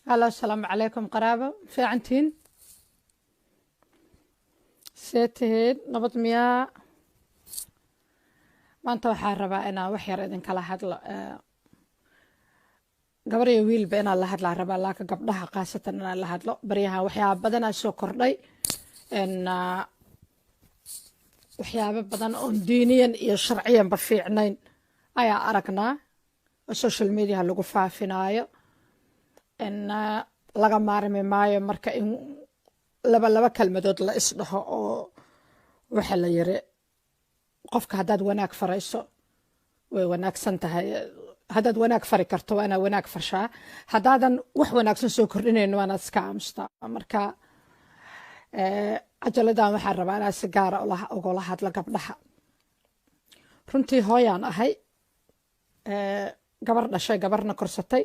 Halo, asalaamu calaykum qaraabo. Fiicantiin? See tihiin? Nabad miyaa? Maanta waxaan rabaa inaan wax yar idinkala hadlo, gabar iyo wiilba inaan la hadlaa rabaa, laakiin gabdhaha khaasatan inaan la hadlo. Baryahan waxyaaba badanaa soo kordhay, waxyaabo badan oon diiniyan iyo sharciyanba fiicnayn ayaa aragnaa oo social mediaha lagu faafinaayo. Laga maarmi maayo marka in laba laba kelmadood la isdhaho, oo waxa la yiri, qofka haddaad wanaag farayso way wanaagsan tahay. Haddaad wanaag fari karto waa inaad wanaag farshaa, haddaadan wax wanaagsan soo kordhinayn waa inaad iska aamustaa. Marka cajaladan waxaan rabaa inaan si gaara ugula hadlo gabdhaha. Runtii hooyaan ahay, gabar dhashay, gabarna korsatay,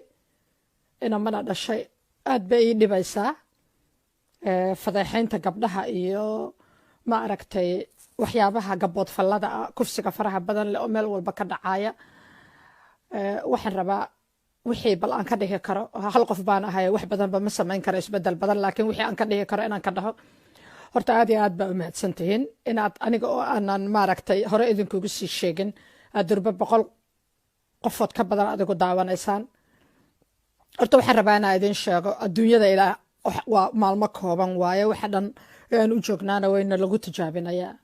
inamana dhashay. Aad bay ii dhibaysaa fadeexaynta gabdhaha iyo, ma aragtay, waxyaabaha gabood fallada ah, kufsiga faraha badan leh oo meel walba ka dhacaya. Waxaan rabaa wixii bal aan ka dhihi karo. Hal qof baan ahay, wax badanba ma samayn karo isbedel badan, laakiin wixii aan ka dhihi karo inaan ka dhaho. Horta aad iyo aad baa u mahadsan tihiin inaad aniga oo aanan, maaragtay, hore idinkugu sii sheegin aad durba 100 qofood ka badan adigu daawanaysaan. Horta waxaan rabaa inaan idin sheego, adduunyada ilaa waa maalmo kooban waaye. Waxa dhan aan u joognaana wayna lagu tijaabinayaa.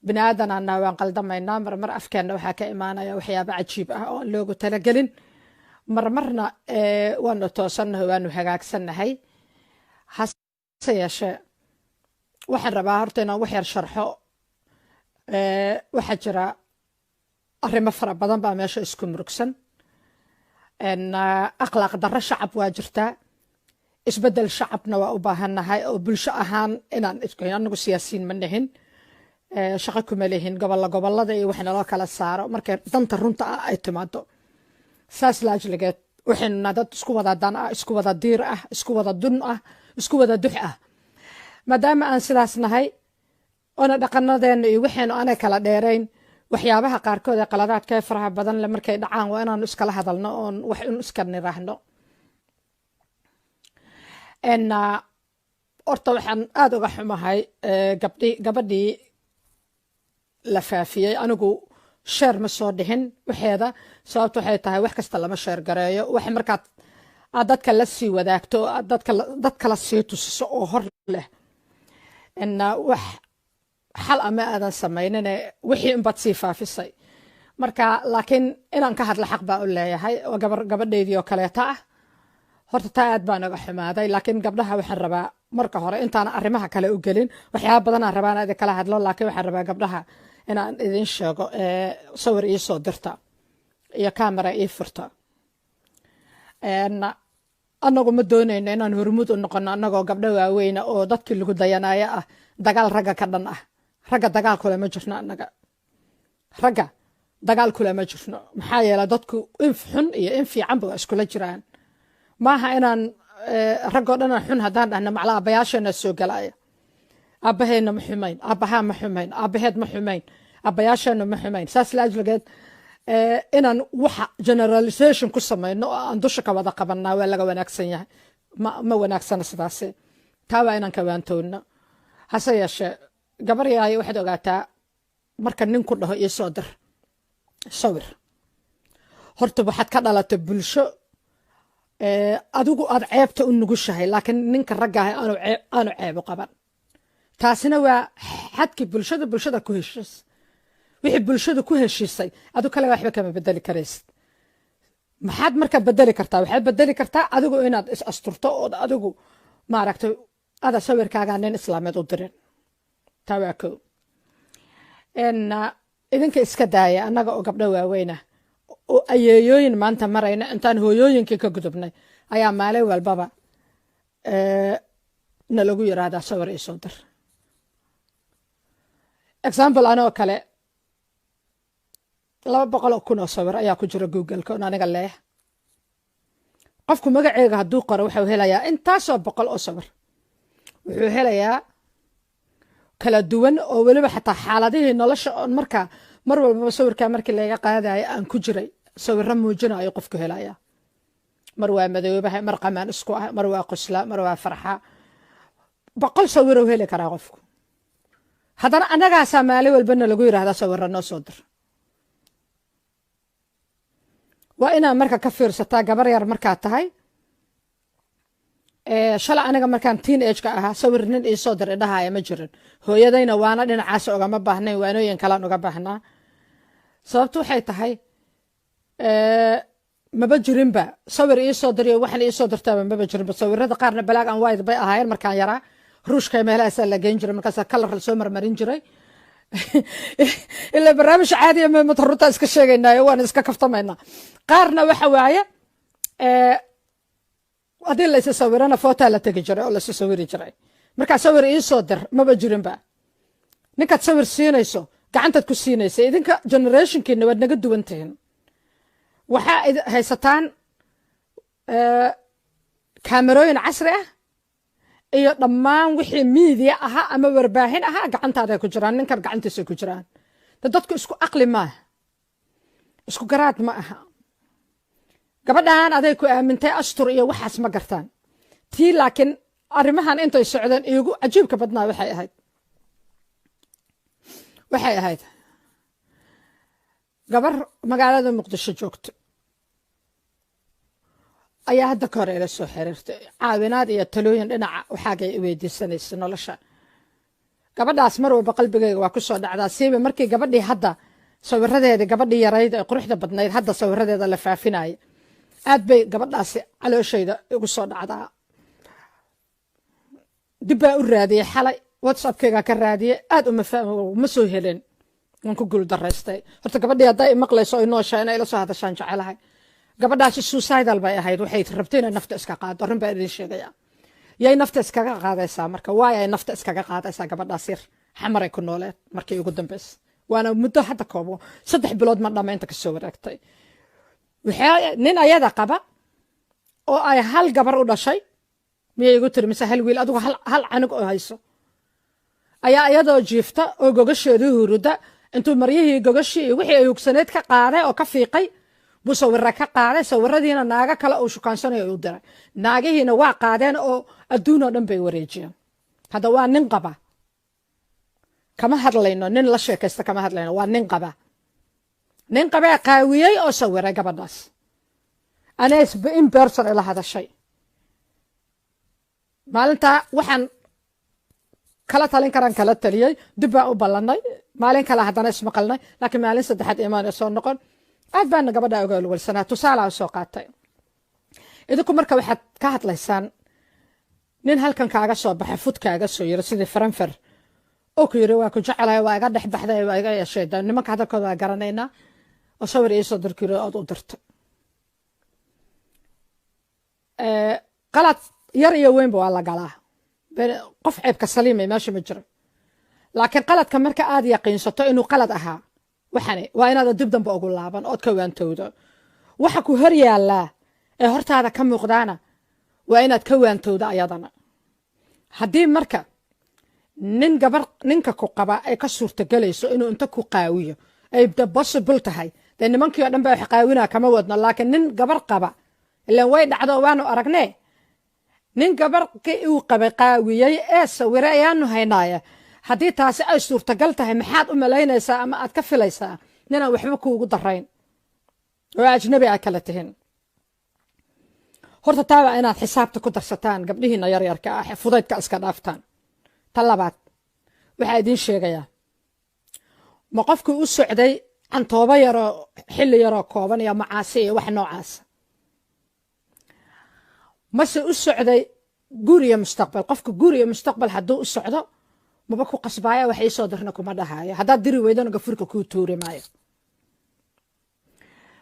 Bini aadanana waan qaldamaynaa. Marmar afkeenna waxaa ka imaanaya waxyaaba cajiib ah oo aan loogu talagelin. Marmarna waanu toosannahay, waanu hagaagsannahay. Hase yeeshee waxaan rabaa horta inaan wax yar sharxo. Waxaa jira arrimo fara badan baa meesha isku murugsan. Akhlaaq darro shacab waa jirtaa, isbeddel shacabna waa u baahannahay oo bulsho ahaan inaan isku. Anagu siyaasiyiin ma nihin, shaqo kuma lihin gobolla gobollada iyo wax naloo kala saaro. Markay danta runta ah ay timaado, saas laajligeed waxaynu nahay dad isku wada dan ah, isku wada diir ah, isku wada dun ah, isku wada dux ah. Maadaama aan sidaas nahay oona dhaqanadeena iyo waxaynu aanay kala dheerayn, waxyaabaha qaarkood ee qaladaadka ee faraha badan le markay dhacaan waa inaanu iskala hadalno oon wax un iska niraahno. Horta waxaan aada uga xumahay gabdhi gabadhii la faafiyey. Anigu share ma soo dhihin waxeeda. Sababta waxay tahay, wax kasta lama share gareeyo. Wax markaad aad dadka la sii wadaagto oo aad dad kala sii tusiso oo hor leh, wax xal ama aadan samaynine, wixii unbaad sii faafisay. Marka laakiin inaan ka hadla xaq baa u leeyahay, oo gabar gabadhaydii oo kaleeta ah. Horta taa aad baan uga xumaaday. Laakiin gabdhaha waxaan rabaa marka hore, intaan arrimaha kale u gelin, waxyaaba badan aan rabaa inaan idin kala hadlo, laakiin waxaan rabaa gabdhaha inaan idin sheego, sawir ii soo dirta iyo camera ii furta. Anagu ma doonayno inaan hormuud u noqono, annagoo gabdho waaweyna oo dadkii lagu dayanaayo ah, dagaal ragga ka dhan ah. Ragga dagaal kule ma jirno annaga, ragga dagaal kule ma jirno. Maxaa yeelay, dadku in xun iyo in fiicanba waa iskula jiraan. Maaha inaan raggoo dhan aan xun haddaan dhahno, macla aabbayaasheena soo galaya. Aabbaheena ma xumayn, aabbahaa ma xumayn, aabbaheed ma xumayn, aabbayaasheena ma xumayn. Saas la ajligeed inaan waxa generalization ku samayno oo aan dusha ka wada qabannaa waa laga wanaagsan yahay. Ma wanaagsana sidaasi, taa waa inaan kawaantoonno. Hase yeeshee gabar yahay, waxaad ogaataa, marka nin ku dhaho "Ii soo dir sawir", horta waxaad ka dhalatay bulsho adigu aad ceebta u nugushahay, laakiin ninka ragga ah aanu ceeb u qaban. Taasina waa xadkii bulshada ku heshiis. Wixii bulshada ku heshiisay adu kale waxba kama bedeli karaysid. Maxaad marka bedeli kartaa? Waxaad bedeli kartaa adigu inaad is asturto ood adigu, maaragtay, ada sawirkaagaa nin islaameed u dirin. Taa waa kow. Idinka iska daaya, annaga oo gabdho waaweyna oo ayeeyooyin maanta marayna, intaan hooyooyinkii ka gudubnay, ayaa maalin walbaba nalagu yiraahdaa "Sawir iisoo dir". Example, anoo kale 200,000 oo sawir ayaa ku jira Google-ka on aniga leeya. Qofku magaceega hadduu qoro, wuxuu helayaa intaasoo boqol oo sawir. Wuxuu helayaa kala duwan oo weliba xataa xaaladihii nolosha oon markaa mar walbaba sawirkaa markii laga qaadayo aan ku jiray, sawiro muujinayo qofku helaya. Mar waa madoobaha, mar qamaan isku ah, mar waa qosla, mar waa farxa. 100 sawirou heli karaa qofku. Haddana annagaasaa maalin walbana lagu yidhahdaa sawira noo soo dir. Waa inaad marka ka fiirsataa gabar yar markaad tahay. Shalay aniga markaan teenage-ka ahaa, sawir nin iisoo dir idhahaya ma jirin. Hooyadayna waana dhinacaas ogama baahnayn, waanooyin kalaan uga baahnaa. Sababtu waxay tahay maba jirinba sawir iisoo diriyo waxan iisoo dirtaaba maba jirinba. Sawirada qaarna black and white bay ahaayeen markaan yaraa, ruushka meelahaasaa la geyn jiray, markaasaa color lasoo marmarin jiray. Ilaa barnaamij caadiya mamata, runtaa iska sheegaynaayo, waan iska kaftamaynaa. Qaarna waxa waaye haddii la isa sawirana footaa la tegi jiray oo laisa sawiri jiray. Markaa sawir iisoo dir maba jirinba. Ninkaad sawir siinayso gacantaad ku siinaysa. Idinka generationkiina waad naga duwan tihiin. Waxaa haysataan kaamerooyin casri ah iyo dhammaan wixii media ahaa ama warbaahin ahaa gacantaaday ku jiraan, ninkan gacantiisay ku jiraan. De dadku isku aqli maaha, isku garaad ma aha. Gabadhan aday ku aamintay, astur iyo waxaas ma gartaan tii. Laakiin arrimahan intay socdeen iigu cajiibka badnaa waxay ahayd gabar magaalada Muqdisho joogto ayaa hadda ka hore ila soo xiriirtay, caawinaad iyo talooyin dhinaca waxaagay i weydiisanaysa nolosha. Gabadhaas mar walba qalbigayga waa ku soo dhacdaa, siiba markii gabadhii hadda sawiradeedii, gabadhii yarayd ee quruxda badnayd, hadda sawiradeeda la faafinaya, aad bay gabadhaasi calooshayda igu soo dhacdaa. Dib baa u raadiyey xalay, WhatsAppkaygaa ka raadiyey, aad uma ma soo helin, waan ku guul daraystay. Horta gabadhii hadday imaqlayso oy nooshaa, inay ila soo hadashaan jecelahay. Gabadhaasi suicidal bay ahayd, waxay rabtay inay nafta iska qaado. Arrin baa idin sheegaya, yay nafta iskaga qaadaysaa marka? Waay ay nafta iskaga qaadaysaa gabadhaas yar? Xamaray ku nooleed markii ugu dambaysa, waana muddo hadda koobo, 3 bilood ma dhama inta kasoo wareegtay. Nin ayada qaba oo ay hal gabar u dhashay miyay igu tiri mise hal wiil, adigu hal canug oo hayso ayaa iyadoo jiifta oo gogasheedii huruda intuu maryihii gogashii iyo wixii ay hugsaneyd ka qaaday oo ka fiiqay buu sawira ka qaaday. Sawiradiina naago kale uu shukaansanayo u diray, naagihiina waa qaadeen oo adduun oo dhan bay wareejiyeen. Hadda waa nin qaba, kama hadlayno nin la sheekaysta, kama hadlayno, waa nin qaba. Nin qabee qaawiyey oo sawiray gabadhaas. Anees in person ila hadashay maalintaa, waxaan kala talin karaan kala taliyey. Dib baan u ballanay, maalin kale haddana ismaqalnay, laakiin maalin saddexaad imaan soo noqon. Aad baana gabadha oga walwalsanaa. Tusaalaa soo qaatay. Idinku marka waxaad ka hadlaysaan nin halkan kaaga soo baxay, fud kaaga soo yiri sidii faranfar oo ku yiri waa ku jecelahay, waa iga dhex baxday, waa iga yeeshay. Nimanka hadalkooda waa garanaynaa, oo sawir iisoo dirku yiri ood u dirtay. Qalad yar iyo weynba waa la galaa, qof ceebka saliimay meesha ma jiro. Laakiin qaladka marka aad yaqiinsato inuu qalad ahaa, waxani waa inaad dib dambe ugu laaban ood ka waantowdo. Waxa ku hor yaallaa ee hortaada ka muuqdaana waa inaad ka waantowdo ayadana. Haddii marka nin gabar ninka ku qaba ay ka suurtagelayso inuu inta ku qaawiyo, ay de possible tahay, dee nimankii oo dhan baa wax qaawinaa kama wadno, laakiin nin gabar qaba ilaan way dhacdo, waanu aragnee, nin gabar uu qabay qaawiyey ee sawire ayaanu haynaaya. Haddii taasi ay suurtagal tahay, maxaad u malaynaysaa ama aad ka filaysaa ninaan waxba kuugu darayn oo ajnabi aad kala tihin? Horta taa waa inaad xisaabta ku darsataan, gabdhihiina yaryarka ah, fudaydka iska dhaaftaan. Ta labaad waxaa idiin sheegayaa, ma qofkii u socday cantoobo yaroo xilli yaroo kooban iyo macaasi iyo wax noocaasa, mase u socday guur iyo mustaqbal? Qofka guur iyo mustaqbal hadduu u socdo, maba ku qasbaaya, wax iisoo dirna kuma dhahaayo, haddaad diri weydona gafurka kuu tuuri maayo.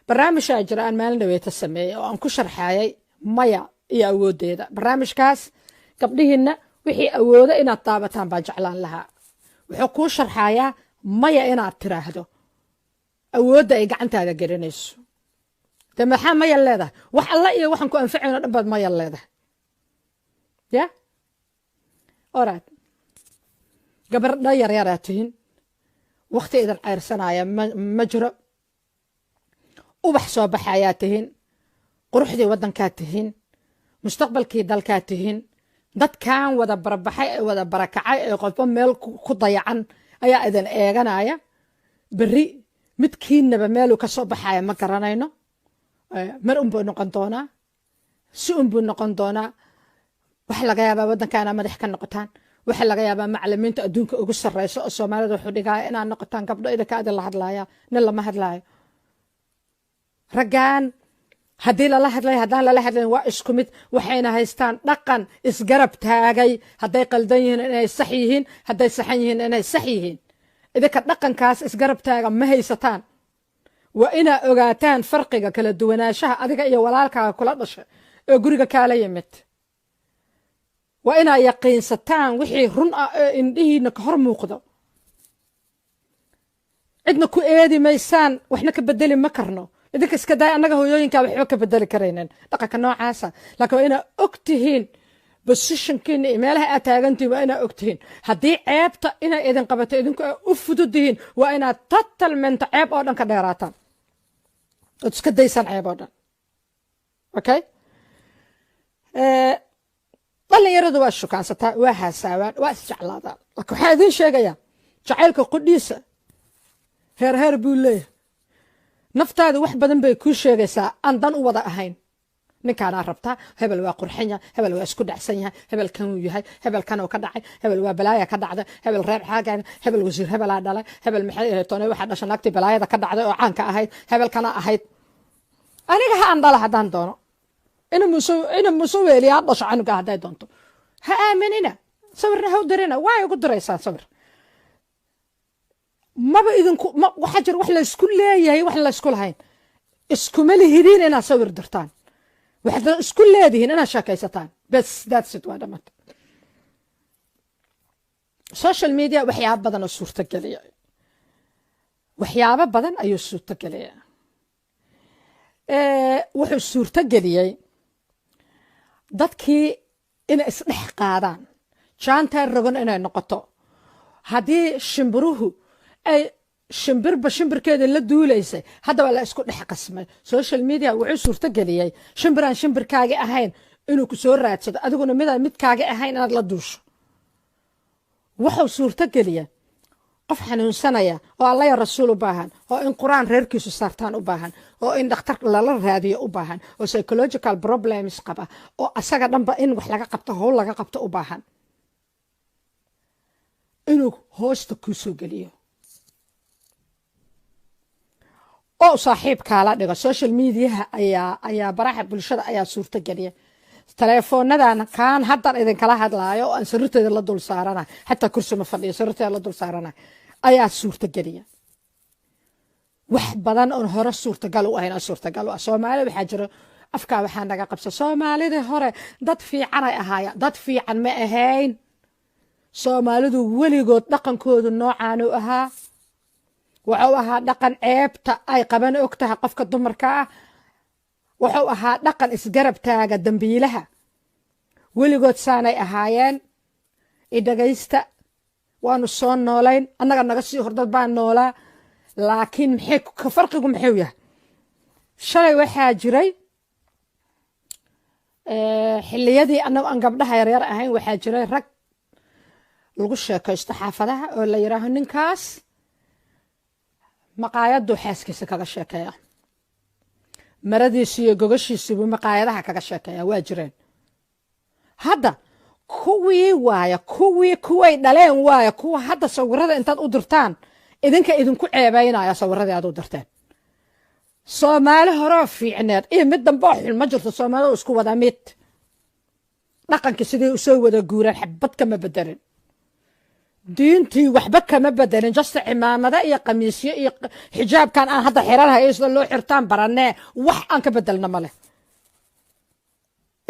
Barnaamijaa jira aan maalin dhaweeta sameeyey oo aan ku sharxayay maya iyo awooddeeda. Barnaamijkaas gabdhihiinna wixii awoodo inaad daabataan baan jeclaan lahaa. Wuxuu kuu sharxayaa maya inaad tiraahdo awoodda ay gacantaada gelinayso. De maxaa maya leedahay? Wax alla iyo waxaan ku anfacayno dhan baad maya leedahay. Ya oraad gabardha yaryaraa tihin, wakti idin ceyrsanaya ma jiro, ubax soo baxayaa tihin. Quruxdii waddankaa tihiin, mustaqbalkii dalkaa tihiin. Dadkan wada barabaxay ee wada barakacay ee qofba meel ku dayacan ayaa idin eeganaya. Berri midkiinaba meeluu ka soo baxaya ma garanayno. Mar unbuu noqon doonaa, si unbuu noqon doonaa. Waxa laga yaabaa waddanka inaa madax ka noqotaan. Waxa laga yaabaa macalimiinta adduunka ugu sarreyso oo Soomaalida wuxuu dhigaya inaad noqotaan. Gabdho, idinka idin la hadlaaya, nin lama hadlaayo. Raggan haddii lala hadlay, haddaan lala hadlayn, waa isku mid. Waxayna haystaan dhaqan isgarab taagay: hadday qaldan yihiin inay sax yihiin, hadday saxan yihiin inay sax yihiin. Idinka dhaqankaas isgarab taaga ma haysataan. Waa inaa ogaataan farqiga kala duwanaanshaha adiga iyo walaalkaaga kula dhashay oo guriga kaala yimid. Waa inaa yaqiinsataan wixii run ah ee indhihiina ka hor muuqdo. Cidna ku eedi maysaan, waxna ka bedeli ma karno. Idinka iska daay, annaga hooyooyinkaa waxba ka bedeli karaynin dhaqanka noocaasa. Laakiin waa inaa og tihiin positionkiina iyo meelaha aad taagantihiin. Waa inaa og tihiin haddii ceebta inay idin qabato idinku aa u fudud yihiin. Waa inaad totalmente ceeb oo dhan ka dheeraataan ood iska daysaan ceeb oo dhan. Okay, dhalinyaradu waa shukaansataa, waa haasaawaan, waa isjeclaadaan. Laakiin waxaa idiin sheegayaa, jacaylka qudhiisa heer heer buu leeyahay. Naftaada wax badan bay kuu sheegaysaa aan dan u wada ahayn. Ninkaanaa rabtaa, hebel waa qurxan yahay, hebel waa isku dhacsan yahay, hebel kanuu yahay, hebel kanuu ka dhacay, hebel waa balaaya ka dhacday, hebel reer xaagan, hebel wasiir hebelaa dhalay, hebel maxay ahayd toone, waxaa dhasha naagtii balaayada ka dhacday oo caanka ahayd, hebel kana ahayd. Aniga ha aan dhala haddaan doono, ina Muuse Weeliya ha dhasho canuga hadday doonto. Ha aaminina, sawirna ha u dirina. Waa ugu diraysaan sawir maba idinku ma. Waxaa jira wax laysku leeyahay, wax laysku lahayn. Iskuma lihidiin inaad sawir dirtaan. Waxaad isku leedihiin inaad sheekaysataan, bes, that's it, waa dhammaanta. Social media waxyaabo badan oo suurtogeliya, waxyaabo badan ayuu suurtogeliya. Wuxuu suurtogeliyey dadkii inay isdhex qaadaan, jaantaa rogan inay noqoto. Haddii shimbiruhu ay shimbirba shimbirkeeda la duulaysay, haddaba la isku dhex qasmay. Social media wuxuu suurtogeliyey shimbiraan shimbirkaagi ahayn inuu ku soo raadsado, adiguna midaan midkaagi ahayn inaad la duusho. Wuxuu suurtogeliya qof xanuunsanaya oo Allaya Rasuul u baahan, oo in Qur-aan reerkiisu saartaan u baahan, oo in dhakhtar lala raadiyo u baahan, oo psychological problems qaba, oo asaga dhanba in wax laga qabto, howl laga qabto u baahan, inuu hoosta kuu soo geliyo oo saaxiibkaala dhigo. Social mediaha ayaa baraha bulshada ayaa suurtogeliya. Teleefoonadan kaan haddan idinkala hadlaayo oo aan sariirteeda la dul saarana, xataa kursi ma fadhiyo, sariirteeda la dul saarana, ayaa suurtogeliya wax badan oon hore suurtagal u ahayn oo suurtagal u ah. Soomaalida waxaa jiro afkaa waxaa naga qabsa: Soomaalidii hore dad fiicanay ahaayeen. Dad fiican ma ahayn Soomaalidu weligood. Dhaqankoodu noocaanu ahaa. Wuxuu ahaa dhaqan ceebta ay qaban og tahay qofka dumarka ah. Wuxuu ahaa dhaqan isgarab taaga dambiilaha. Weligood saanay ahaayeen. Idhagaysta, waanu soo noolayn annaga, naga sii hordad baan noolaa. Laakiin maxay farqigu muxuu yahay? Shalay waxaa jiray, xilliyadii annago aan gabdhaha yaryar ahayn, waxaa jiray rag lagu sheekaysto xaafadaha oo la yidhaaho ninkaas maqaayaduu xaaskiisa kaga sheekeeya, maradiisi iyo gogashiisiibuu maqaayadaha kaga sheekeeya. Waa jireen. Hadda kuwii waaya, kuwii kuway dhaleen waaya kuwa hadda sawirada intaad u dirtaan idinka idinku ceebaynaya sawiradii aad u dirteen. Soomaali horoo fiicneed iyo mid dambe oo xun ma jirto. Soomaalida isku wada mid. Dhaqankii sidii usoo wada guureen xabad kama bedelin, diintii waxba kama bedelin. Just cimaamada iyo qamiisyo iyo xijaabkan aan hadda xiranhayo sida loo xirtaan baranee, wax aan ka bedelna ma leh.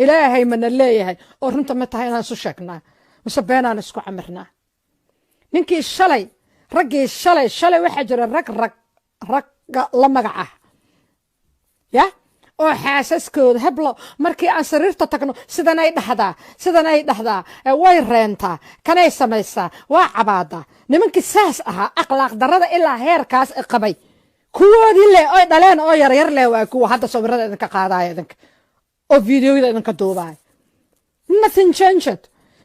Ilaahay mana leeyahay oo runta ma tahay inaan isu sheegnaa mise beenaan isku camirnaa? Ninkii shalay, raggii shalay, shalay waxaa jira rag ragga la magac ah ya oo xaasaskooda heblo markii aan sariirta tagno sidanay dhahdaa, sidanay dhahdaa, way reentaa, kanay samaysaa, waa cabaadaa. Nimankii saas ahaa, akhlaaq darada ilaa heerkaas qabay, kuwoodii leh oy dhaleen oo yaryar leh waa kuwa hadda sawirada idinka qaadaya idinka. Oo videoyada idinka duubaay. Nothing changed,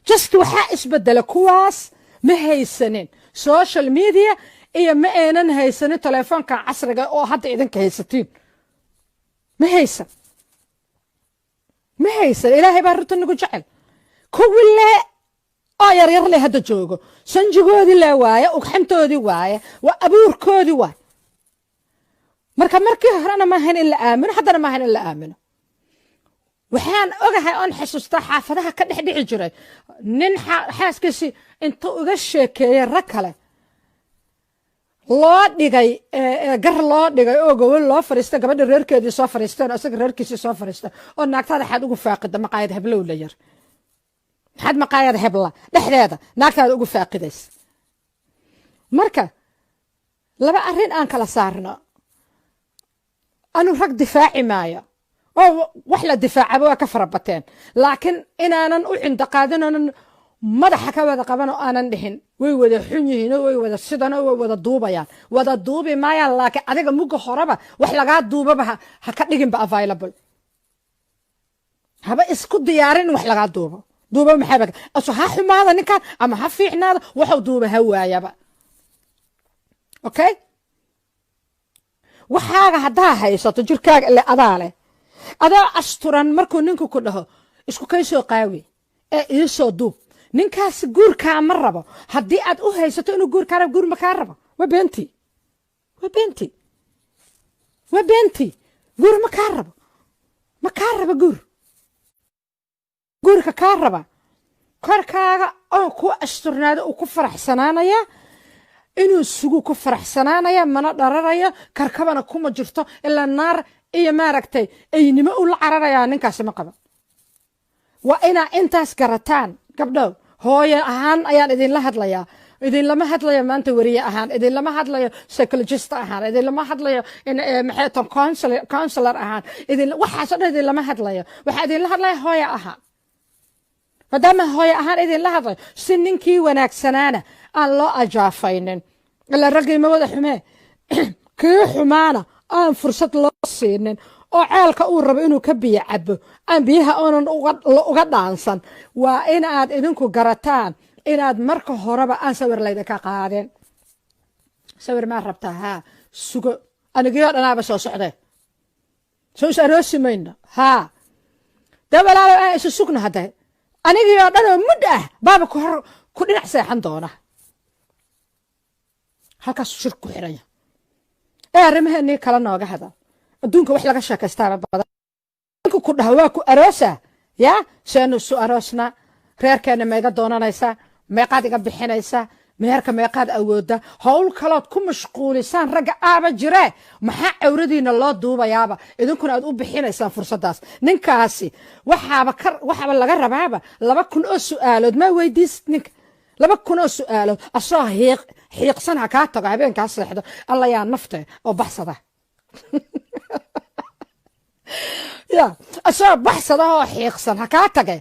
just waxaa isbedela kuwaas ma haysanin social media iyo ma aynan haysanin telefoonka casriga oo hadda idinka haysatiin. Ma haysan, ma haysan. Ilaahay baa runta nagu jecel. Kuwii le oo yaryar le hadda joogo, sanjigoodii le waaye, ugxantoodii waaye, waa abuurkoodii waaye. Marka markii horena maahan in la aamino, haddana maahan in la aamino. Waxaan ogahay oon xasuustaa xaafadaha ka dhex dhici jiray nin xaaskiisii intuu uga sheekeeyey rag kale loo dhigay gar loo dhigay oo gobol loo fariistay, gabadha reerkeedii soo fariisteen oo isaga reerkiisii soo fariistay, oo naagtaada xaad ugu faaqida maqaayad heblow la yar, maxaad maqaayad hebla dhexdeeda naagtaada ugu faaqidaysa? Marka laba arrin aan kala saarno. Anu rag difaaci maayo oo wax la difaacaba waa ka fara bateen, laakiin inaanan u cindo qaadin oonan madaxa ka wada qaban oo aanan dhihin way wada xun yihiin oo way wada sidan oo way wada duubayaan. Wada duubi maayaan, laakiin adiga mugga horeba wax lagaa duubaba ha ka dhiginba available, haba isku diyaarin in wax lagaa duubo. Duuba maxaaba aso ha xumaada ninkan ama ha fiicnaada, waxuu duuba ha waayaba. Okay, waxaaga haddaa haysato, jirkaaga ile adaa leh, adaa asturan. Markuu ninku ku dhaho isku kay soo qaawi ee iisoo duub, ninkaasi guurkaa ma rabo. Haddii aad u haysato inuu guurkaa rabo, guur ma kaa rabo. Waa beentii, waa beentii, waa beentii. Guur ma kaa rabo, ma kaa rabo guur. Guurka kaa raba korkaaga oo ku asturnaado uu ku faraxsanaanaya, inuu sugu ku faraxsanaanaya, mana dhararayo, karkabana kuma jirto ilaa naar iyo maaragtay eynimo uu la cararayaa ninkaasi ma qaba. Waa inaa intaas garataan, gabdhow. Hooyo ahaan ayaan idinla hadlayaa. Idinlama hadlayo maanta weriye ahaan, idinlama hadlayo psychologist ahaan, idinlama hadlayo maxay tan counselor ahaan, idin waxaasoo dhan idinlama hadlayo. Waxaa idinla hadlaya hooyo ahaan. Maadaama hooyo ahaan idinla hadlayo, si ninkii wanaagsanaana aan loo ajaafaynin, ilaa raggii ma wada xumee, kii xumaana aan fursad loo siinin oo ceelka uu rabo inuu ka biyo cabo aan biyaha oonan uga dhaansan, waa inaad idinku garataan inaad marka horeba aan sawir laydinka qaadin. Sawir maa rabtaa? Haa, sugo, anigiyoo dhanaaba soo socdee, soo is aroosi mayno. Haa, dee walaalow, aan isu sugno. Hadde anigii oo dhan oo mudh ah baaba ku hor ku dhinac seexan doona. Halkaasuu shir ku xiranya ee arrimaheenii kale nooga hadal. Adduunka wax laga sheekaystaaba badan. Ninku ku dhaha waa ku aroosa, yaa seenu isu aroosnaa? Reerkeenna meega doonanaysaa? Meeqaad iga bixinaysaa meherka? Meeqaad awoodda? Howl kalood ku mashquulisaan ragga aaba jiree, maxaa cawradiina loo duubayaaba idinkuna aad u bixinaysaan fursaddaas? Ninkaasi waxaaba ka waxaaba laga rabaaba 2000 oo su'aalood maa weydiisid ninka. 2000 oo su'aalood asoo hiiq xiiqsan ha kaa tago, habeenkaa seexdo, alla yaa nafte oo baxsada, ya asoo baxsada oo xiiqsan ha kaa tage.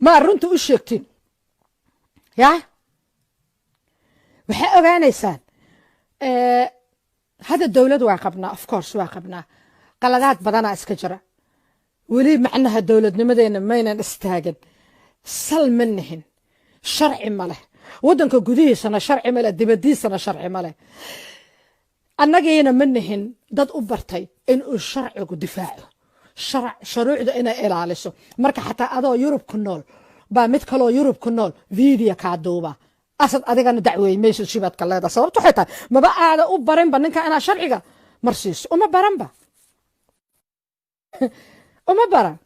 Maa runta u sheegtin? Ya waxay ogaanaysaan hadda dowlad waa qabnaa, of course waa qabnaa. Qaladaad badanaa iska jira weli, macnaha dowladnimadeena maynan istaagin, sal ma nihin, sharci ma leh waddanka gudihiisana, sharci ma leh dibadiisana, sharci ma leh. Annagiina ma nihin dad u bartay inuu sharcigu difaaco, shuruucda inay ilaaliso. Marka xataa adoo Yurub ku nool baa mid kaloo Yurub ku nool video kaa duuba, asad adigana dacweey maysid, shibaadka leedahay. Sababto waxay tahay maba aada u barinba ninka inaad sharciga marsiiso. Uma baranba, uma baran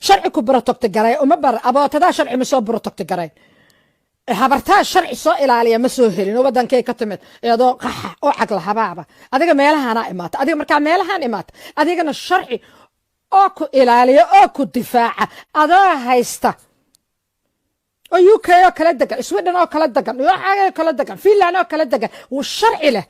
sharci ku protect garay, uma baran. Abootadaa sharci ma soo protect garay, habartaa sharci soo ilaaliya ma soo helin oo wadankay ka timid iyadoo qaxa oo cagla habaaba. Adiga meelahaanaa imaata, adiga markaa meelahaan imaata, adigana sharci oo ku ilaaliya oo ku difaaca adoo haysta oo UK oo kala degan, Sweden oo kala degan, oo kala degan, Finland oo kala degan, wuu sharci leh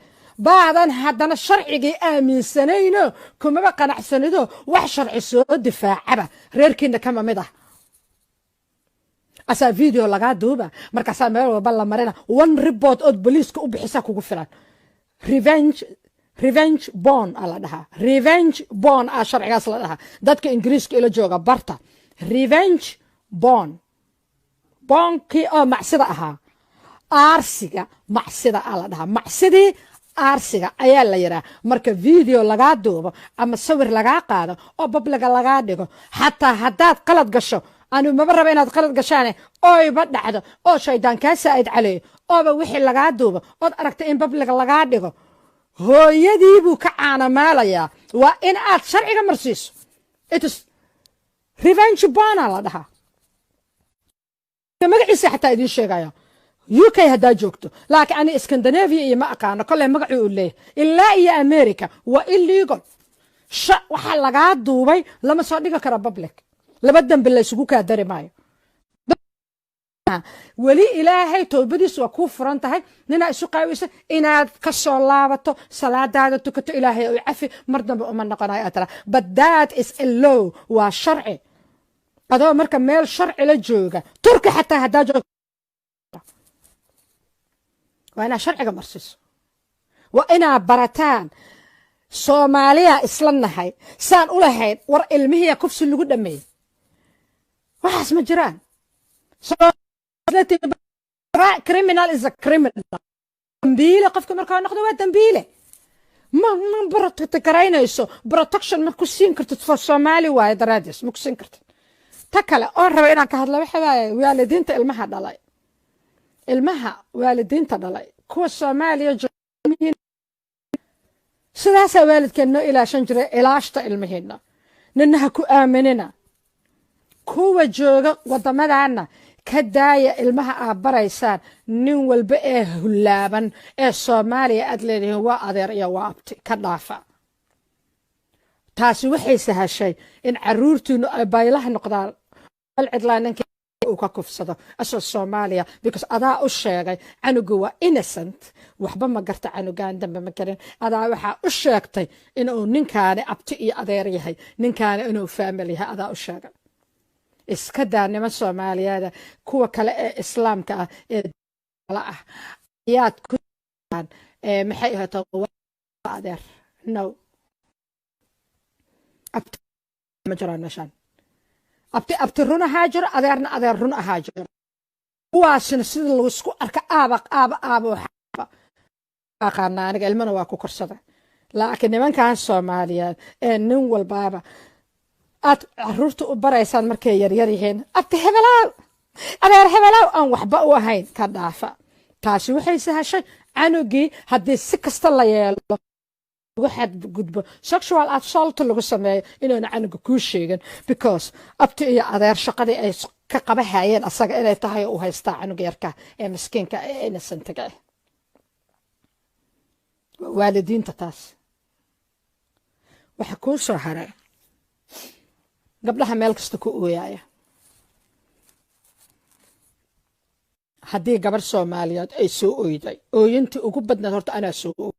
baadan haddana sharcigii aaminsanayno, kumaba qanacsanido wax sharci soo difaacaba reerkiina kama mid ah. Asaa video lagaa duuba, markaasaa meel walba la marina. One report ood boliiska u bixisaa kugu filan. Revenge. Revenge porn a la dhahaa, revenge porn a sharcigaas la dhahaa. Dadka Ingiriiska ila jooga barta revenge porn. Pornkii oo macsida ahaa, aarsiga macsida a la dhahaa, macsidii aarsiga ayaa la yidhaha. Marka video lagaa duubo ama sawir lagaa qaado oo publicga lagaa dhigo, xataa haddaad qalad gasho, anu maba raba inaad qalad gashaane, oyba dhacdo oo shaydaan kaa saa'id caleeyo, ooba wixii lagaa duubo ood aragta in publicga lagaa dhigo, hooyadii buu ka caanamaalayaa. Waa in aad sharciga marsiiso. It's revenge porna la dhahaa magaciisa. Xataa idiin sheegaya UK haddaa joogto, laakiin ani Scandinavia iyo ma aqaano kolley magacuu u leeyahay. Ilaa iyo America waa illegal. Waxaa lagaa duubay lama soo dhigi karo public. Laba dembi la isugu kaa dari maayo. Weli Ilaahay toobadiisu waa kuu furan tahay. Ninaa isu qaawisa inaad ka soo laabato, salaadaada tukato, "Ilaahay u cafi, mar dambe uma noqonayo," aad tara. But that is a law, waa sharci. Adoo marka meel sharci la jooga, Turki xataa haddaa joog, waa inaad sharciga marsiiso. Waa inaad barataan. Soomaaliya isla nahay saan u lahayn. War ilmihiya kufsi lagu dhameeyey, waxaas ma jiraan. Criminal is a criminal. Dambiile qofka markaa noqdo waa dambiile. Ma protect garaynayso, protection ma ku siin kartid for Soomaali waaye daraadiis ma ku siin kartid. Ta kale oon raba inaan ka hadla waxa waaye waalidiinta ilmaha dhalay, ilmaha waalidiinta dhalay, kuwa Soomaaliya. Sidaasaa waalidkeen noo ilaashan jiray. Ilaashta ilmihiina, nina ha ku aaminina. Kuwa jooga waddamadana ka daaya ilmaha aad baraysaan nin walba ee hullaaban ee Soomaaliya aad leedihiin waa adeer iyo waa abti. Ka dhaafa. Taasi waxay sahashay in caruurtiinu ay baylaha noqdaan, cidlaa ninka uu ka kufsado asoo Soomaaliya, because adaa u sheegay canugu waa innocent, waxba ma garta, canugaan dambe ma garin. Adaa waxaa u sheegtay inuu ninkaani abti iyo adeer yahay, ninkaani inuu family yahay adaa u sheegay. Iska daa niman Soomaaliyeeda, kuwa kale ee Islaamka ah ee ah ayaad ku maxay ahaato adeer. No, abti ma jiraan meeshaan. Abti abti run ahaa jiro, adeerna adeer run ahaa jiro. Kuwaasina sida laisku arka aaba aaba aaba aqaana. Aniga ilmana waa ku korsada. Laakiin nimankan Soomaaliyeed ee nin walbaaba aad caruurta u baraysaan markay yaryar yihiin abti hebelaaw, adeer hebelaaw, aan waxba u ahayn, ka dhaafa. Taasi waxay sahashay canugii haddii si kasta la yeelo, lagu xadgudbo, sexual assault lagu sameeyo, inuuna canuga kuu sheegin, because abti iyo adeer shaqadii ay ka qabahayeen asaga inay tahay u haystaa canuga yarka ee miskiinka ee innocentiga ah. Waalidiinta taas waxa kuu soo haray gabdhaha meel kasta ku ooyaaya. Haddii gabarh Soomaaliyeed ay soo oyday, ooyintii ugu badnayd horta anaa soo.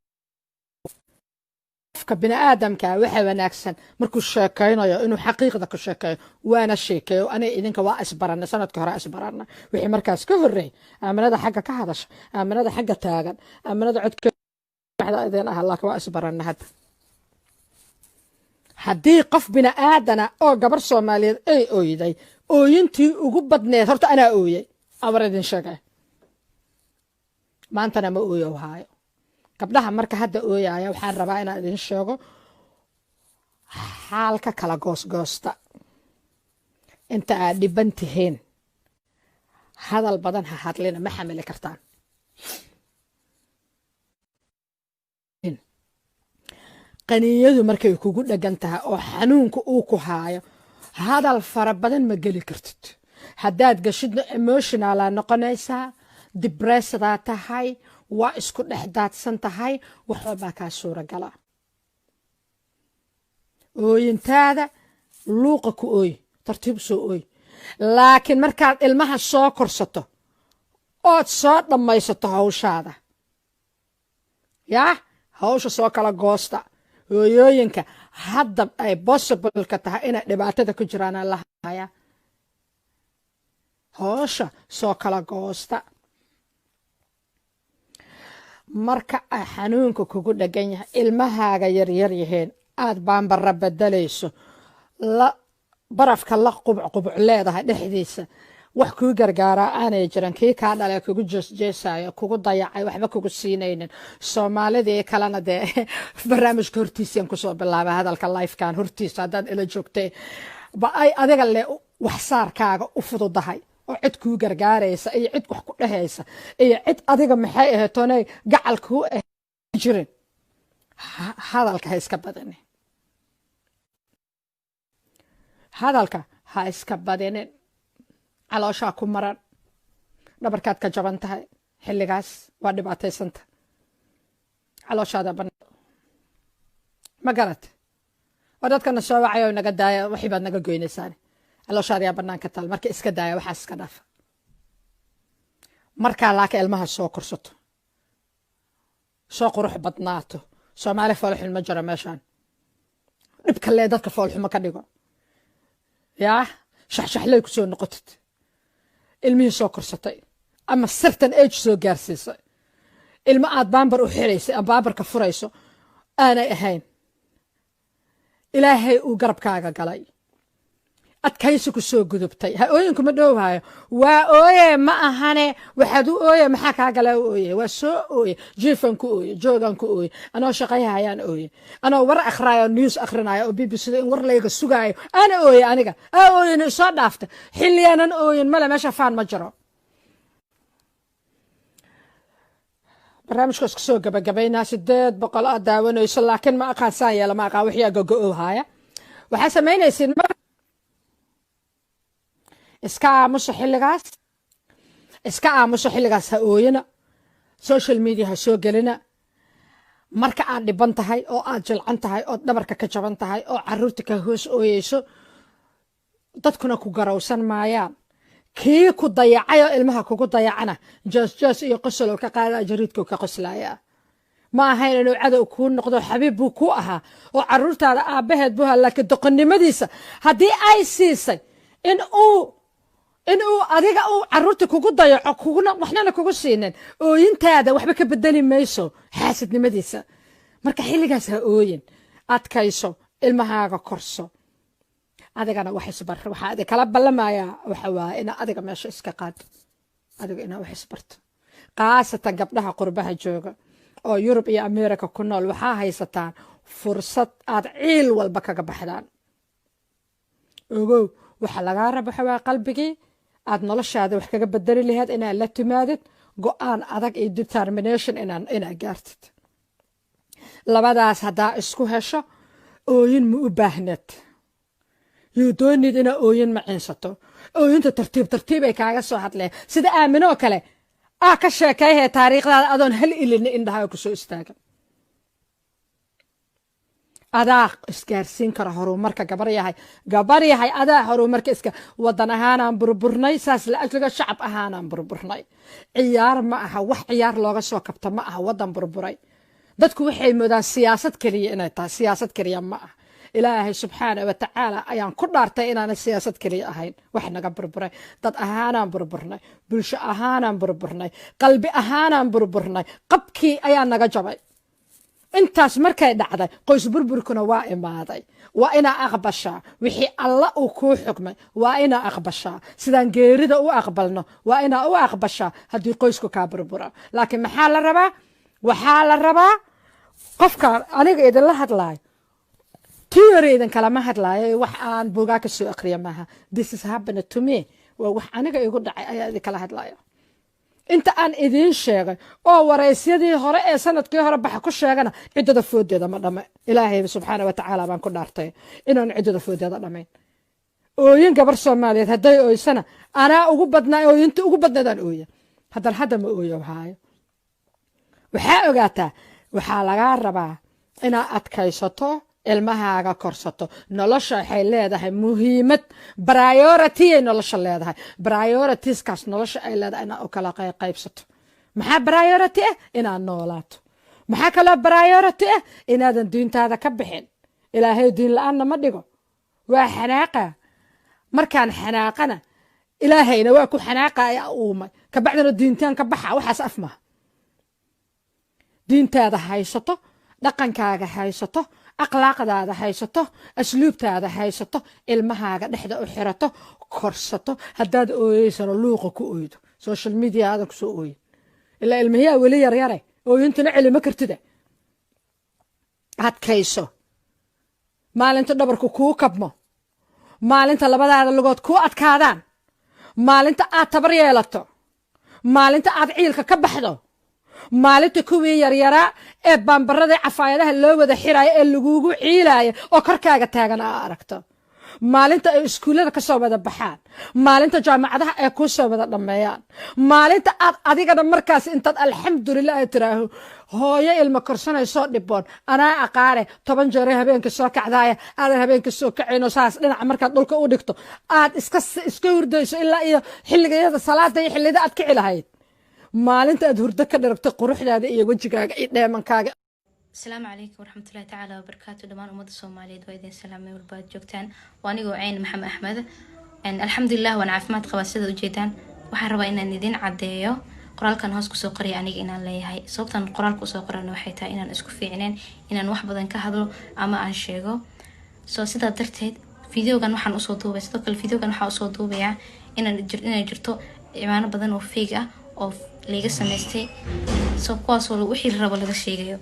Qofka bini aadamka waxa wanaagsan markuu sheekaynayo inuu xaqiiqda ku sheekeeyo. Waana sheekeeyo. Aniga idinka waa isbaranay sanadka hore, isbaranay wixii markaas ka horreey. Aaminada xagga ka hadasha, Aaminada xagga taagan, Aaminada codkeeda idin ah, laakiin waa isbaranay hadda. Haddii qof bini aadana oo gabar Soomaaliyeed ay ooyday, ooyintii ugu badneed horta anaa ooyey. Awar idin sheegay, maantana ma ooyo haayo. Gabdhaha marka hadda ooyaya, waxaan rabaa inaan idin sheego xaalka kala goosgoosta. Inta aad dhiban tihiin hadal badan ha hadlina, ma xamili kartaan. Qaniiyadu markay kugu dhegan tahay oo xanuunka uu ku haayo, hadal fara badan ma geli kartid. Haddaad gashidna emotionalaa noqonaysaa, depressedaa tahay, waa isku dhex daadsan tahay, wax walbaa kaa suuragala. Ooyintaada luuqa ku ooy, tartiib soo ooy. Laakiin markaad ilmaha soo korsato ood soo dhammaysato hawshaada, yaa hawsha soo kala goosta. Hooyooyinka hadda ay possibleka tahay inay dhibaatada ku jiraan la haya, howsha soo kala goosta. Marka ay xanuunka kugu dhegan yahay, ilmahaaga yaryar yihiin, aad baambara bedelayso, la barafka la qubc qubc leedahay dhexdiisa, wax kuu gargaaraa aanay jiran, kii kaa dhale kugu jeesjeesayo, kugu dayacay, waxba kugu siinaynin. Soomaalidii kalena dee barnaamijka hortiisaan kusoo bilaabay hadalka, livekan hortiisa haddaad ila joogtay ba ay adiga le waxsaarkaaga u fududahay oo cid kuu gargaaraysa iyo cid wax ku dhehaysa iyo cid adiga maxay ahayd gacal kuu ah jirin, hadalka ha iska badinin, hadalka ha iska badinin. Calooshaa ku maran, dhabarkaad ka jaban tahay, xilligaas waa dhibaataysanta, calooshaada ban ma garat oo dadkana soo wacay oo naga daaya, wixii baad naga goynaysaan. Calooshaadayaa banaanka taal, marka iska daaya waxaas, iska dhaafa. Markaa laakiin ilmaha soo korsato, soo qurux badnaato. Soomaali foolxun ma jiro meeshaan, dhibka lee dadka foolxumo ka dhigo yaa shaxshaxley kusoo noqotid. Ilmihii soo korsatay ama certain age soo gaarsiisay, ilmo aad baambar u xiraysay ama baambarka furayso aanay ahayn, Ilaahay uu garabkaaga galay, adkaysi ku soo gudubtay, ha ooyinkuma dhowhayo. Waa ooye ma ahane, waxaad u ooye maxaa kaa galaa? U ooye, waa soo ooye, jiifan ku ooye, joogan ku ooye, anoo shaqayhayaan ooye, anoo war akhraayo, news akhrinayo oo BBC da in war layga sugaayo ana ooye. Aniga aa ooyin isoo dhaafta, xilliyaanan ooyin male, meesha faan ma jiro. Barnaamijka isku soo gabagabaynaa. 800 aad daawanayso, laakiin ma aqaan saan yeela, ma aqaan waxyaa gogo-ow haaya. Waxaa samaynaysiin iska aamuso xilligaas, iska aamuso xilligaas, ha ooyina, social media ha soo gelina. Marka aad dhiban tahay oo aad jilcan tahay oo dhabarka ka jaban tahay oo caruurta ka hoos ooyeyso, dadkuna ku garowsan maayaan. Kii ku dayacay oo ilmaha kugu dayacana joos joos iyo qosolow ka qaada, jariidkuu ka qoslayaa. Ma ahayn inuu cadow kuu noqdo, xabiib buu ku ahaa oo caruurtaada aabbaheed buu ahaa, laakiin doqonnimadiisa haddii ay siisay in uu adiga uu caruurta kugu dayaco, kuguna waxnana kugu siinin, ooyintaada waxba ka bedeli mayso xaasidnimadiisa. Marka xilligaas ha ooyin, adkayso, ilmahaaga korso, adigana wax isbar. Waxaa adi kala ballamayaa waxa waaye inaa adiga meesha iska qaado, adiga inaa wax isbarto, khaasatan gabdhaha qurbaha jooga oo Yurub iyo America ku nool. Waxaa haysataan fursad aad ciil walba kaga baxdaan. Ogow, waxa lagaa raba waxa waa qalbigii aad noloshaada wax kaga bedeli lahayd inaad la timaadid go-aan adag iyo determination inaad gaartid. Labadaas haddaa isku hesho, ooyin ma u baahnad. You don't need inaa ooyin maciinsato. Ooyinta tartiib tartiib ay kaaga soo hadleen, sida Aaminoo kale aa ka sheekayhee taariikhdaada adoon hal ilina indhaha ku soo istaagan. Adaa isgaarsiin kara horumarka, gabar yahay, gabar yahay, adaa horumarka iska. Wadan ahaanaan burburnay, saas la ajliga shacab ahaanaan burburnay. Ciyaar ma aha, wax ciyaar looga soo kabta ma aha wadan burburay. Dadku waxay moodaan siyaasad keliya inay tahay. Siyaasad keliya ma aha. Ilaahay subxaana wa tacaala ayaan ku dhaartay inaana siyaasad keliya ahayn wax naga burburay. Dad ahaanaan burburnay, bulsho ahaanaan burburnay, qalbi ahaanaan burburnay, qabkii ayaa naga jabay. Intaas markay dhacday, qoys burburkuna waa imaaday. Waa inaa aqbashaa wixii Alla uu kuu xukmay, waa inaa aqbashaa. Sidaan geerida u aqbalno waa inaa u aqbashaa haddii qoysku kaa burbura. Laakiin maxaa la rabaa? Waxaa la rabaa qofka aniga idinla hadlaayo, theory idinkalama hadlaayo, wax aan buugaa ka soo aqriya maaha. This is happened to me. Waa wax aniga igu dhacay ayaa idinkala hadlaya. Inta aan idiin sheegay oo waraysyadii hore ee sanadkii hore baxa ku sheegana, ciddada foodeeda ma dhame. Ilaahay subxaana wa tacaala baan ku dhaartay inaan ciddada foodeeda dhamayn. Ooyin gabar Soomaaliyeed hadday ooysana, anaa ugu badnaa, ooyinta ugu badnaydaan ooya. Haddan hadda ma ooyo haayo. Waxaa ogaataa, waxaa lagaa rabaa inaad adkaysato, ilmahaaga korsato. Nolosha waxay leedahay muhiimad, priority ay nolosha leedahay. Prioritiskaas nolosha ay leedahay inaad u kala qaybsato. Maxaa priority ah? Inaad noolaato. Maxaa kaloo priority ah? Inaadan diintaada ka bixin. Ilaahay diin la-aanna ma dhigo. Waa xanaaqa, markaan xanaaqana Ilaahayna waa ku xanaaqa uumay, kabacdina diintaan ka baxa. Waxaas af maha. Diintaada haysato, dhaqankaaga haysato, akhlaaqdaada haysato, asluubtaada haysato, ilmahaaga dhexda u xirato, korsato. Haddaad ooyeysano, luuqa ku oydo, social media aadan kusoo ooyin, ilaa ilmahiyaa weli yaryare, ooyintana celima kartida. Adkayso. Maalinta dhabarku kuu kabmo, maalinta labadaada lugood kuu adkaadaan, maalinta aad tabar yeelato, maalinta aad ciilka ka baxdo, maalinta kuwii yaryaraa ee baambarada cafaayadaha loo wada xiraayo ee lagugu ciilaayo oo korkaaga taagan aa aragto, maalinta ay iskuullada ka soo wada baxaan, maalinta jaamacadaha ay kuu soo wada dhammeeyaan, maalinta aad adigana markaas intaad alxamdulilah ay tiraaho, hooyo ilmo korsanaysoo dhiboon anaa aqaane, 10 jeeray habeenka soo kacdaaya, aadan habeenka soo kacayno, saas dhinaca markaad dhulka u dhigto aad iska hurdayso ilaa iyo xilligayada salaada iyo xilliyada aad kici lahayd, maalinta aad hurdo ka dharagto quruxdaada iyo wejigaaga iyo dheemankaaga. Asalaamu calaykum waraxmatullahi tacaala wabarakaatu. Dhammaan ummadda Soomaaliyeed waa idin salaamay walba aad joogtaan. Waa anigoo Ceyn Maxamed Axmed. Alxamdulilah, waan caafimaad qabaa sida ujeedaan. Waxaan rabaa inaan idin caddeeyo qoraalkan hoos kusoo qoraya aniga inaan leeyahay. Sababtan qoraalka usoo qorana waxay tahay inaan isku fiicneen inaan wax badan ka hadlo ama aan sheego. So sidaa darteed videogan waxaan usoo duubay. Sidoo kale videogan waxaan usoo duubayaa inay jirto ciwaano badan oo fake ah oo laiga samaystay, so kuwaasoo wixii la rabo laga sheegayo.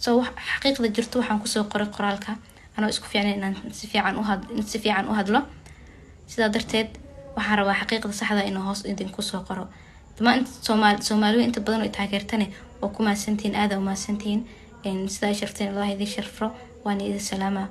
So xaqiiqda jirto waxaan kusoo qoray qoraalka, anoo isku fiicnayn inaan si fiican u hadlo. Sidaa darteed waxaan rabaa xaqiiqda saxda inuu hoos idinku soo qoro. Dhamaan inta Soomaaliya inta badan oo taageertane waa ku mahadsantihiin, aada u mahadsantihiin. Sidaa ay sharfteen Allah idin sharfo. Waana idin salaamaa.